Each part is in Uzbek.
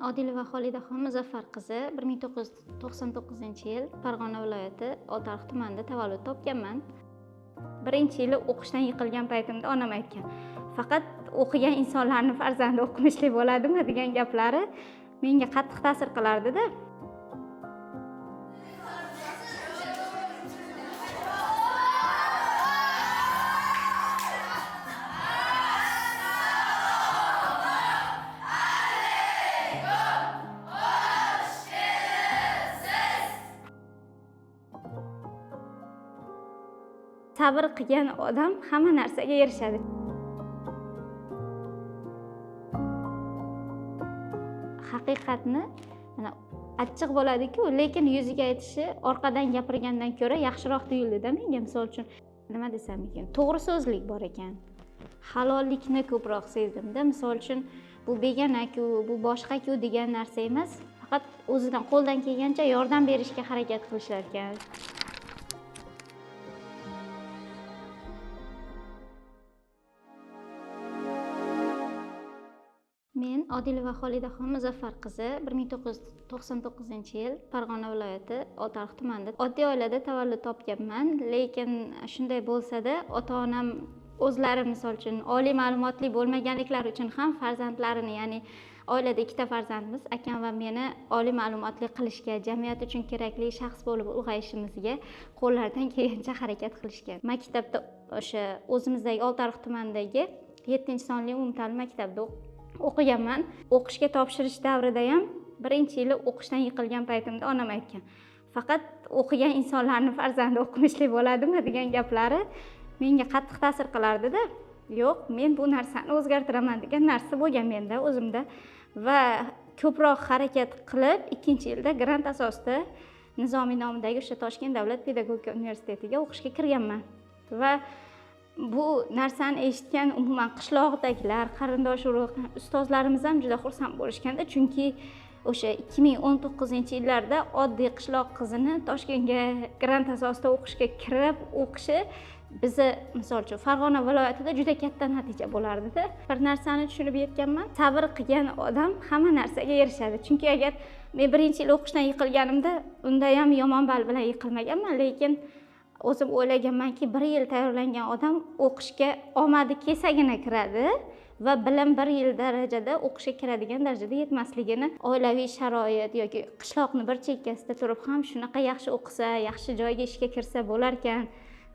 Odilova Xolidaxon Muzaffar qizi, 1999-yil Farg'ona viloyati Oltiariq tumanida tavallud topganman. Birinchi yili o'qishdan yiqilgan paytimda onam aytgan, faqat o'qigan insonlarning farzandi o'qimishli bo'ladimi degan gaplari menga qattiq ta'sir qilardi-da. Sabr qilgan odam hamma narsaga erishadi. Haqiqatni mana achchiq bo'ladi-ku, lekin yuziga aytishi orqadan gapirgandan ko'ra yaxshiroq tuyuldi-da menga. Misol uchun, nima desam ekan, to'g'ri so'zlik bor ekan. Halollikni ko'proq sezdim-da. Misol uchun, bu begona-ku, bu boshqa-ku degan narsa emas, faqat o'zidan qo'ldan kelgancha yordam berishga harakat qilishar ekan. Men Odilova Xolidaxon Muzaffar qizi, 1999-yil Farg'ona viloyati Oltiariq tumanida oddiy oilada tavallud topganman, lekin shunday bo'lsa-da ota-onam o'zlari misol uchun oliy ma'lumotli bo'lmaganliklari uchun ham farzandlarini, ya'ni oilada ikkita farzandmiz, akam va meni oliy ma'lumotli qilishga, jamiyat uchun kerakli shaxs bo'lib ulg'ayishimizga qo'llaridan kelgancha harakat qilishgan. Maktabda o'sha o'zimizdagi Oltiariq tumanidagi 7-sonli umumta'lim maktabida o'qiganman. O'qishga topshirish davrida ham birinchi yili o'qishdan yiqilgan paytimda onam aytgan, faqat o'qigan insonlarning farzandi o'qimishli bo'ladimi degan gaplari menga qattiq ta'sir qilardi-da. Yo'q, men bu narsani o'zgartiraman degan narsa bo'lgan menda o'zimda va ko'proq harakat qilib 2-yilda grant asosida Nizomiy nomidagi o'sha Toshkent davlat pedagogika universitetiga o'qishga kirganman. Va bu narsani eshitgan umuman qishloqdagilar, qarindosh urug', ustozlarimiz ham juda xursand bo'lishganda, chunki o'sha 2019-yillarda oddiy qishloq qizini Toshkentga grant asosida o'qishga kirib o'qishi bizni misol uchun Farg'ona viloyatida juda katta natija bo'lardi-da. Bir narsani tushunib yetganman, sabr qilgan odam hamma narsaga erishadi. Chunki agar men birinchi yil o'qishdan yiqilganimda, unda ham yomon ball bilan yiqilmaganman, lekin o'zim o'ylaganmanki, bir yil tayyorlangan odam o'qishga omadi kelsagina kiradi va bilim bir yil darajada o'qishga kiradigan darajada yetmasligini, oilaviy sharoit yoki qishloqni bir chekkasida turib ham shunaqa yaxshi o'qisa, yaxshi joyga ishga kirsa bo'larkan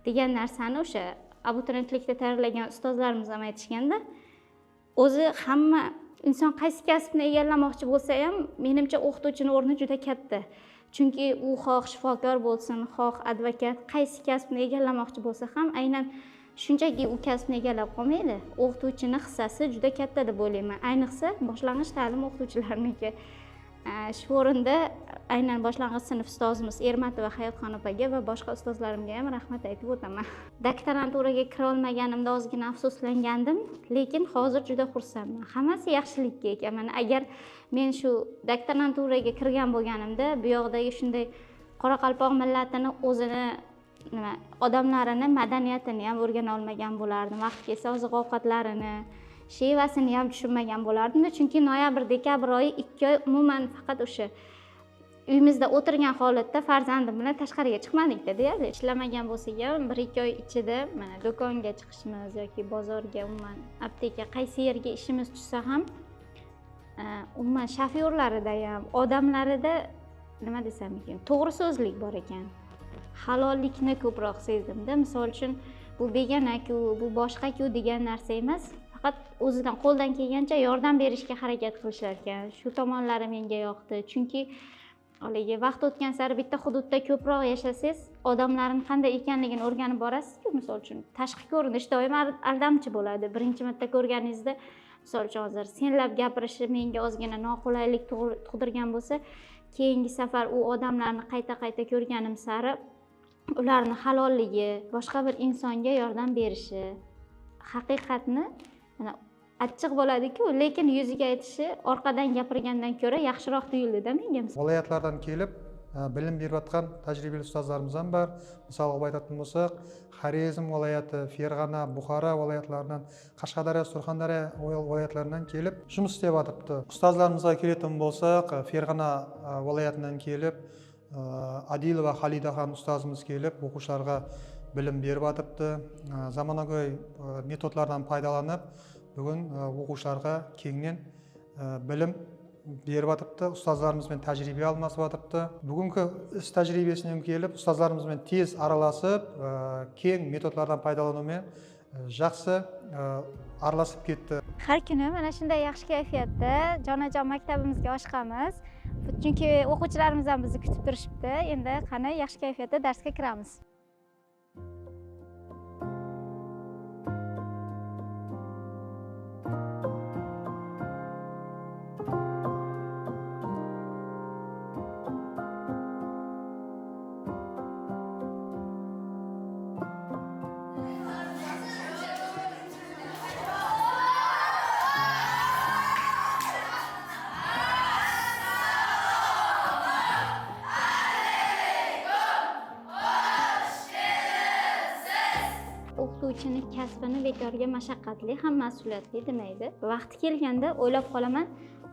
degan narsani o'sha abituriyentlikda tayyorlagan ustozlarimiz ham aytishganda, o'zi hamma inson qaysi kasbni egallamoqchi bo'lsa ham, menimcha o'qituvchining o'rni juda katta. Chunki u xoh shifokor bo'lsin, xoh advokat, qaysi kasbni egallamoqchi bo'lsa ham aynan shunchaki u kasbni egallab qolmaydi. O'qituvchining hissasi juda katta deb o'ylayman. Ayniqsa boshlang'ich ta'lim o'qituvchilariniki. Shu o'rinda aynan boshlang'ich sinf ustozimiz Ermatova Hayotxon opaga va boshqa ustozlarimga ham rahmat aytib o'taman. Doktoranturaga kira olmaganimda ozgina afsuslangandim, lekin hozir juda xursandman. Hammasi yaxshilikka ekan. Mana agar men shu doktoranturaga kirgan bo'lganimda, bu yoqdagi shunday qoraqalpoq millatini o'zini nima odamlarini madaniyatini ham o'rgana olmagan bo'lardim. Vaqt kelsa oziq-ovqatlarini, shevasini ham tushunmagan bo'lardim. Chunki noyabr, dekabr oyi 2 oy umuman faqat o'sha uyimizda o'tirgan holatda farzandim bilan tashqariga chiqmadik-da deyarli. Ishlamagan bo'lsak ham 1-2 oy ichida mana do'konga chiqishimiz yoki bozorga, umuman apteka, qaysi yerga ishimiz tushsa ham umuman shofyorlarida ham, odamlarida nima desam ekan, to'g'ri so'zlik bor ekan. Halollikni ko'proq sezdim-da. Misol uchun, bu begona-ku, bu boshqa-ku degan narsa emas, faqat o'zidan qo'ldan kelgancha yordam berishga harakat qilishar ekan. Shu tomonlari menga yoqdi. Chunki haligi vaqt o'tgan sari bitta hududda ko'proq yashasangiz, odamlarning qanday ekanligini o'rganib borasiz-ku. Misol uchun, tashqi ko'rinish doim aldamchi bo'ladi. Birinchi marta ko'rganingizda, misol uchun, hozir senlab gapirishi menga ozgina noqulaylik tug'dirgan bo'lsa, keyingi safar u odamlarni qayta-qayta ko'rganim sari ularning halolligi, boshqa bir insonga yordam berishi, haqiqatni mana achchiq bo'ladi-ku, lekin yuziga aytishi orqadan gapirgandan ko'ra yaxshiroq tuyuldi-da menga. Viloyatlardan kelib, Білім беріп жатқан тәжірибелі ұстаздарымыз бар. Мысалы айтатын болсақ, Хорезм уалаяты, Ферғана, Бұхара уалаятларынан, Қашқадария, Сурхандария уалаятларынан келіп жұмыс істеп жатыпты. Ұстаздарымызға келетін болсақ, Ферғана уалаятынан келіп, Адилова Халида хан ұстазымыз келіп, оқушыларға білім беріп жатыпты. Заманауи методлардан пайдаланып, бүгін оқушыларға кеңінен білім беріп жатыпты, ұстаздарымызбен тәжірибе алмасып жатыпты. Бүгінгі іс тәжірибесінен келіп, ұстаздарымызбен тез араласып, кең методлардан пайдаланумен жақсы араласып кетті. Har kuni mana shunday yaxshi kayfiyatda jonajon maktabimizga oshqamiz. Chunki o'quvchilarimiz ham bizni kutib turishibdi. Endi qani yaxshi kayfiyatda darsga kiramiz. O'qituvchini kasbini bekorga mashaqqatli ham mas'uliyatli demaydi. Vaqti kelganda o'ylab qolaman,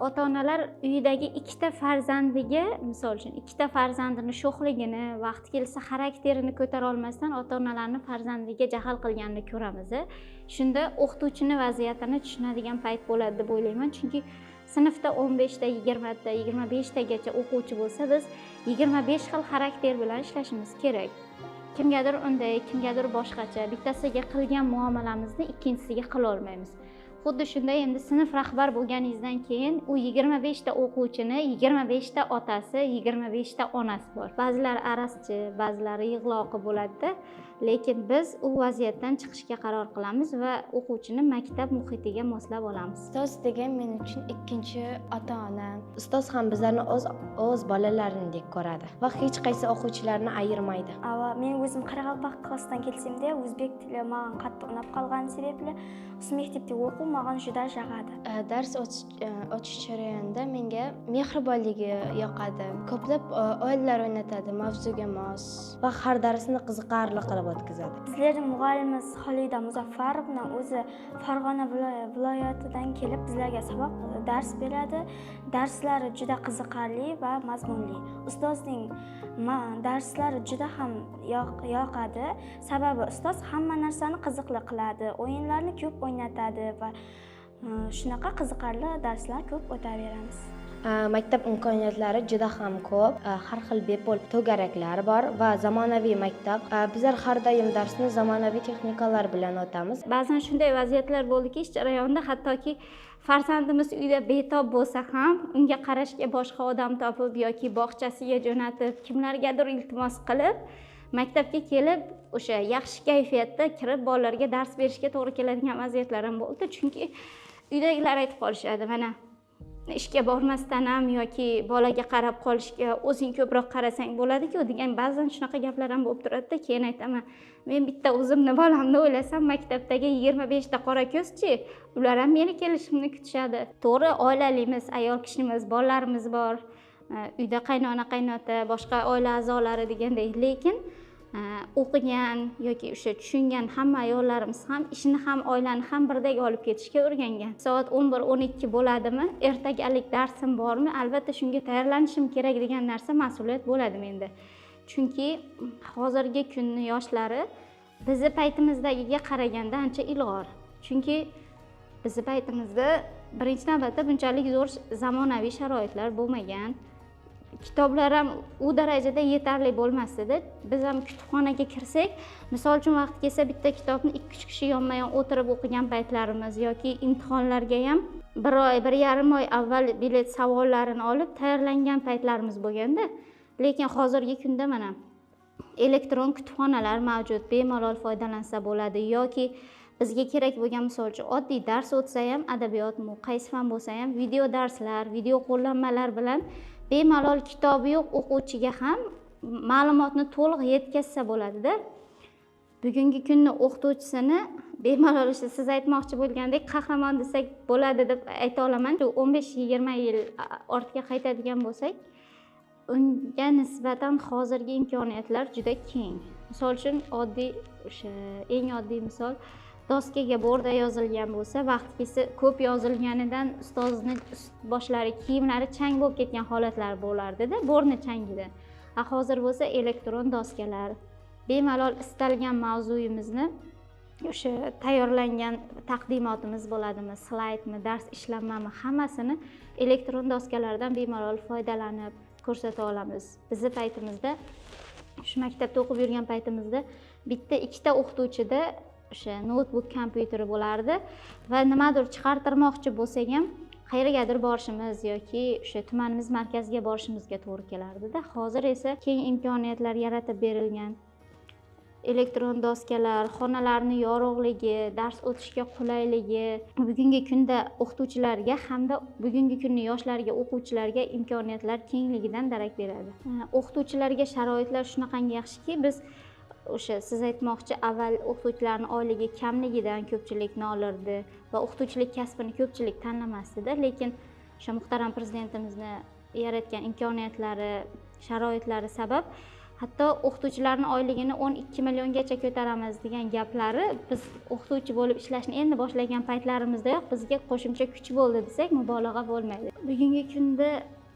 ota-onalar uyidagi ikkita farzandiga, misol uchun, ikkita farzandini sho'xligini, vaqti kelsa xarakterini ko'tara olmasdan ota-onalarni farzandiga jahl qilganini ko'ramiz. Shunda o'qituvchini vaziyatini tushunadigan payt bo'ladi deb o'ylayman, chunki sinfda 15 ta, 20 ta, 25 tagacha o'quvchi bo'lsa, biz 25 xil xarakter bilan ishlashimiz kerak. Kimgadir unday, kimgadir boshqacha, bittasiga qilgan muomalamizni ikkinchisiga qila olmaymiz. Xuddi shunday endi sinf rahbar bo'lganingizdan keyin u 25 ta o'quvchini 25 ta otasi, 25 ta onasi bor. Ba'zilari arazchi, ba'zilari yig'loqi bo'ladi-da, lekin biz u vaziyatdan chiqishga qaror qilamiz va o'quvchini maktab muhitiga moslab olamiz. Ustoz degan men uchun ikkinchi ota-ona. Ustoz ham bizlarni o'z bolalaridek ko'radi va hech qaysi o'quvchilarni ayirmaydi. Va men o'zim qoraqalpoq klassdan kelsamda, o'zbek tili menga qattiq unab qolgani sababli shu maktabda o'quv menga juda yoqadi. Dars o'tish jarayonida menga mehribonligi yoqadi. Ko'plab o'yinlar o'ynatadi, mavzuga mos va har darsni qiziqarli qilib o'tkazadi. Bizlarning muallimimiz Xolida Muzaffarovna o'zi Farg'ona viloyatidan kelib bizlarga saboq dars beradi. Darslari juda qiziqarli va mazmunli. Ustozning darslari juda ham yoqadi. Sababi ustoz hamma narsani qiziqli qiladi, o'yinlarni ko'p o'ynatadi va shunaqa qiziqarli darslar ko'p o'taveramiz. Maktab imkoniyatlari juda ham ko'p, har xil bepul to'garaklar bor va zamonaviy maktab. Bizlar har doim darsni zamonaviy texnikalar bilan o'tamiz. Ba'zan shunday vaziyatlar bo'ldiki, ish jarayonida hattoki farzandimiz uyda betob bo'lsa ham unga qarashga boshqa odam topib yoki bog'chasiga jo'natib, kimlargadir iltimos qilib maktabga kelib o'sha yaxshi kayfiyatda kirib bolalarga dars berishga to'g'ri keladigan vaziyatlar ham bo'ldi. Chunki uydagilar aytib qolishadi, mana ishga bormasdan ham yoki bolaga qarab qolishga o'zing ko'proq qarasang bo'ladi-ku degan ba'zan shunaqa gaplar ham bo'lib turadi-da. Keyin aytaman, men bitta o'zimni bolamni o'ylasam, maktabdagi 25 ta qora ko'zchi, ular ham meni kelishimni kutishadi. To'g'ri, oilalimiz, ayol kishimiz, bolalarimiz bor, uyda qaynona, qaynota, boshqa oila a'zolari degandek, lekin o'qigan yoki o'sha tushungan hamma ayollarimiz ham ishini ham oilani ham birdek olib ketishga o'rgangan. Soat 11-12 bo'ladimi, ertagalik darsim bormi, albatta shunga tayyorlanishim kerak degan narsa mas'uliyat bo'ladi menda. Chunki hozirgi kunni yoshlari bizni paytimizdagiga qaraganda ancha ilg'or. Chunki bizni paytimizda birinchi navbatda bunchalik zo'r zamonaviy sharoitlar bo'lmagan. Kitoblar ham u darajada yetarli bo'lmasdi. Biz ham kutubxonaga kirsak, misol uchun vaqt kelsa bitta kitobni 2-3 kishi yonma-yon o'tirib o'qigan paytlarimiz yoki imtihonlarga ham 1 oy, 1,5 oy avval bilet savollarini olib tayyorlangan paytlarimiz bo'lganda, lekin hozirgi kunda mana elektron kutubxonalar mavjud, bemalol foydalansa bo'ladi yoki bizga kerak bo'lgan misol uchun oddiy dars o'tsa ham, adabiyotmi, qaysi fan bo'lsa ham video darslar, video qo'llanmalar bilan bemalol kitobi yo'q o'quvchiga ham ma'lumotni to'liq yetkazsa bo'ladida. Bugungi kunni o'qituvchisini bemalol o'sha siz aytmoqchi bo'lgandek qahramon desak bo'ladi deb ayta olaman. 15-20 yil ortga qaytadigan bo'lsak, Unga nisbatan hozirgi imkoniyatlar juda keng. Misol uchun, oddiy o'sha eng oddiy misol, doskaga borda yozilgan bo'lsa, vaqt kelsa ko'p yozilganidan ustozni boshlari, kiyimlari chang bo'lib ketgan holatlar bo'lardida, borni changidan. Hozir bo'lsa elektron doskalar, bemalol istalgan mavzuyimizni o'sha tayyorlangan taqdimotimiz bo'ladimi, slaydmi, dars ishlanmami, hammasini elektron doskalardan bemalol foydalanib ko'rsata olamiz. Bizni paytimizda, shu maktabda o'qib yurgan paytimizda bitta ikkita o'qituvchida o'sha noutbuk kompyuteri bo'lardi va nimadir chiqartirmoqchi bo'lsak ham qayergadir borishimiz yoki o'sha tumanimiz markaziga borishimizga to'g'ri kelardida. Hozir esa keng imkoniyatlar yaratib berilgan. Elektron doskalar, xonalarning yorug'ligi, dars o'tishga qulayligi bugungi kunda o'qituvchilarga hamda bugungi kunning yoshlariga, o'quvchilarga imkoniyatlar kengligidan darak beradi. O'qituvchilarga sharoitlar shunaqangi yaxshiki, biz o'sha siz aytmoqchi, avval o'qituvchilarning oyligi kamligidan ko'pchilik nolirdi va o'qituvchilik kasbini ko'pchilik tanlamasdi-da, lekin o'sha muhtaram prezidentimizni yaratgan imkoniyatlari, sharoitlari sabab hatto o'qituvchilarning oyligini 12 milliongacha ko'taramiz degan gaplari biz o'qituvchi bo'lib ishlashni endi boshlagan paytlarimizdayoq bizga qo'shimcha kuch bo'ldi desak mubolag'a bo'lmaydi. Bugungi kunda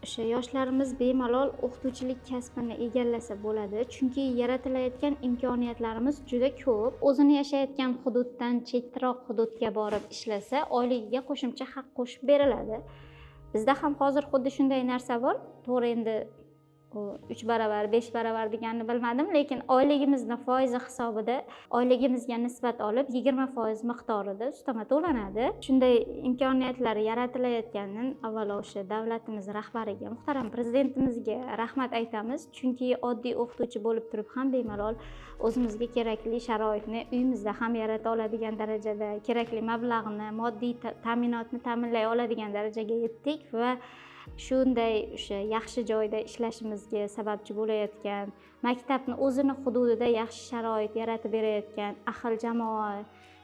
o'sha yoshlarimiz bemalol o'qituvchilik kasbini egallasa bo'ladi, chunki yaratilayotgan imkoniyatlarimiz juda ko'p. O'zini yashayotgan hududdan chetroq hududga borib ishlasa, oyligiga qo'shimcha haq qo'shib beriladi. Bizda ham hozir xuddi shunday narsa bor. To'g'ri, endi 3 barobar, 5 barobar deganini bilmadim, lekin oyligimizni foizi hisobida oyligimizga nisbat olib 20% miqdorida ustama to'lanadi. Shunday imkoniyatlar yaratilayotganini avvalo o'sha davlatimiz rahbariga, muhtaram prezidentimizga rahmat aytamiz, chunki oddiy o'qituvchi bo'lib turib ham bemalol o'zimizga kerakli sharoitni uyimizda ham yarata oladigan darajada, kerakli mablag'ni, moddiy ta'minotni ta'minlay oladigan darajaga yetdik va shunday o'sha yaxshi joyda ishlashimizga sababchi bo'layotgan, maktabni o'zini hududida yaxshi sharoit yaratib berayotgan ahil jamoa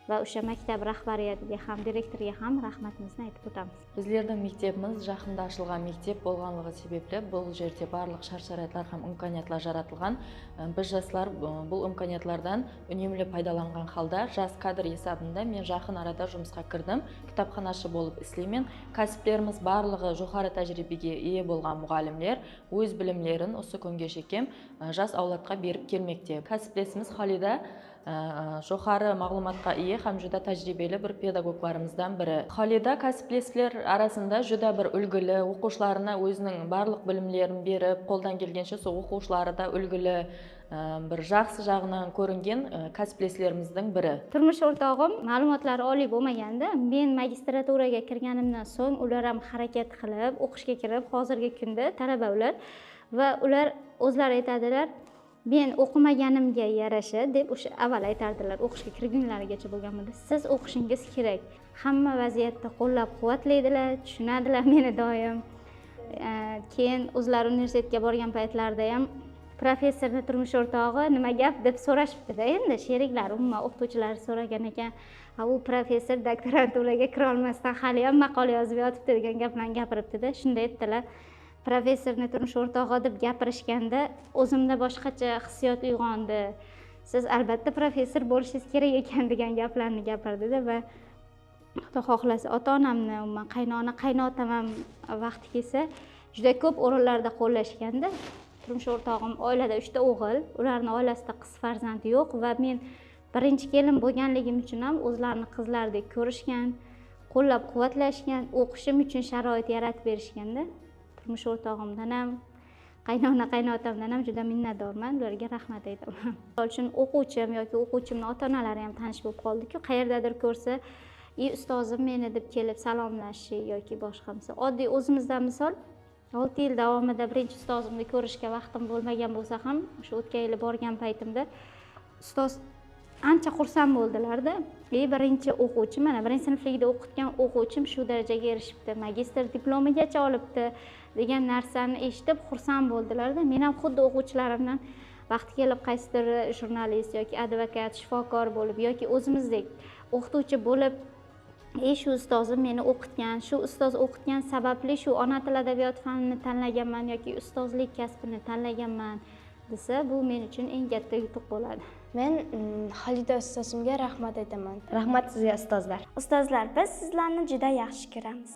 va o'sha maktab rahbariyatiga ham, direktoriga ham rahmatimizni aytib o'tamiz. Bizlerдің мектебіміз жақында ашылған мектеп болғанлығы себепті бұл жерде барлық шарт-шарайтлар һәм имканиятлар жаратылған. Біз жастар бұл имканиятлардан үнемді пайдаланған халда жас кадр есабында мен жақын арада жұмысқа кірдім. Кітапханашы болып істеймін. Кәсіптеріміз барлығы жоғары тәжірибеге ие болған мұғалімдер өз білімлерін осы күнге шекем жас аулатқа беріп келмекте. Кәсіптесіміз Халида жоғары мағлұматқа ие һәм жүдә тәжірибелі бір педагогларымыздан бірі. Халида кәсіптеслер арасында жүдә бір үлгілі, оқушыларына өзінің барлық білімлерін беріп, қолдан келгенше сол оқушылары да үлгілі, бір жақсы жағынан көрінген кәсіптеслеріміздің бірі. Turmush o'rtog'im ma'lumotlari oliy bo'lmaganda, men magistraturaga kirganimdan so'ng ular ham harakat qilib, o'qishga kirib, hozirgi kunda talaba ular va ular o'zlari aytadilar, men o'qimaganimga yarasha deb o'sha avval aytardilar, o'qishga kirgunlarigacha bo'lganmidi, siz o'qishingiz kerak. Hamma vaziyatda qo'llab-quvvatlaydilar, tushunadilar meni doim. Keyin o'zlari universitetga borgan paytlarida ham professorni turmush o'rtog'i nima gap deb so'rashibdi-da, endi sheriklar, umuman o'qituvchilar so'ragan ekan, u professor doktoranturaga kira olmasdan hali ham maqola yozib yotibdi degan gaplarni gapiribdi-da. Shunda aytdilar, professorni turmush o'rtog'i deb gapirishganda o'zimda boshqacha hissiyot uyg'ondi. Siz albatta professor bo'lishingiz kerak ekan degan gaplarni gapirdida va Xudo xohlasa ota-onamni, umuman qaynona, qaynotam ham vaqti kelsa juda ko'p o'rinlarda qo'llashganda. Turmush o'rtog'im oilada 3 ta o'g'il, ularning oilasida qiz farzand yo'q va men birinchi kelin bo'lganligim uchun ham o'zlarini qizlardek ko'rishgan, qo'llab-quvvatlashgan, o'qishim uchun sharoit yaratib berishganda. Turmush o'rtog'imdan ham, qaynona, qaynotamdan ham juda minnatdorman, ularga rahmat aytaman. Misol uchun o'quvchim yoki o'quvchimning ota-onalari ham tanish bo'lib qoldi-ku, qayerdadir ko'rsa, "I ustozim meni" deb kelib salomlashishi yoki boshqa misol. Oddiy o'zimizdan misol, 6 yil davomida birinchi ustozimni ko'rishga vaqtim bo'lmagan bo'lsa ham, o'sha o'tgan yili borgan paytimda ustoz ancha xursand bo'ldilar-da. Birinchi o'quvchi, mana birinchi sinfligida o'qitgan o'quvchim shu darajaga erishibdi, magistr diplomigacha olibdi degan narsani eshitib xursand bo'ldilar-da. Men ham xuddi o'quvchilarimdan vaqti kelib qaysidir jurnalist yoki advokat, shifokor bo'lib yoki o'zimizdek o'qituvchi bo'lib Shu ustozim meni o'qitgan, shu ustoz o'qitgan sababli shu ona til adabiyoti fanini tanlaganman yoki ustozlik kasbini tanlaganman desa, bu men uchun eng katta yutuq bo'ladi. Men Xolida ustozimga rahmat aytaman. Rahmat sizga, ustozlar. Ustozlar, biz sizlarni juda yaxshi ko'ramiz.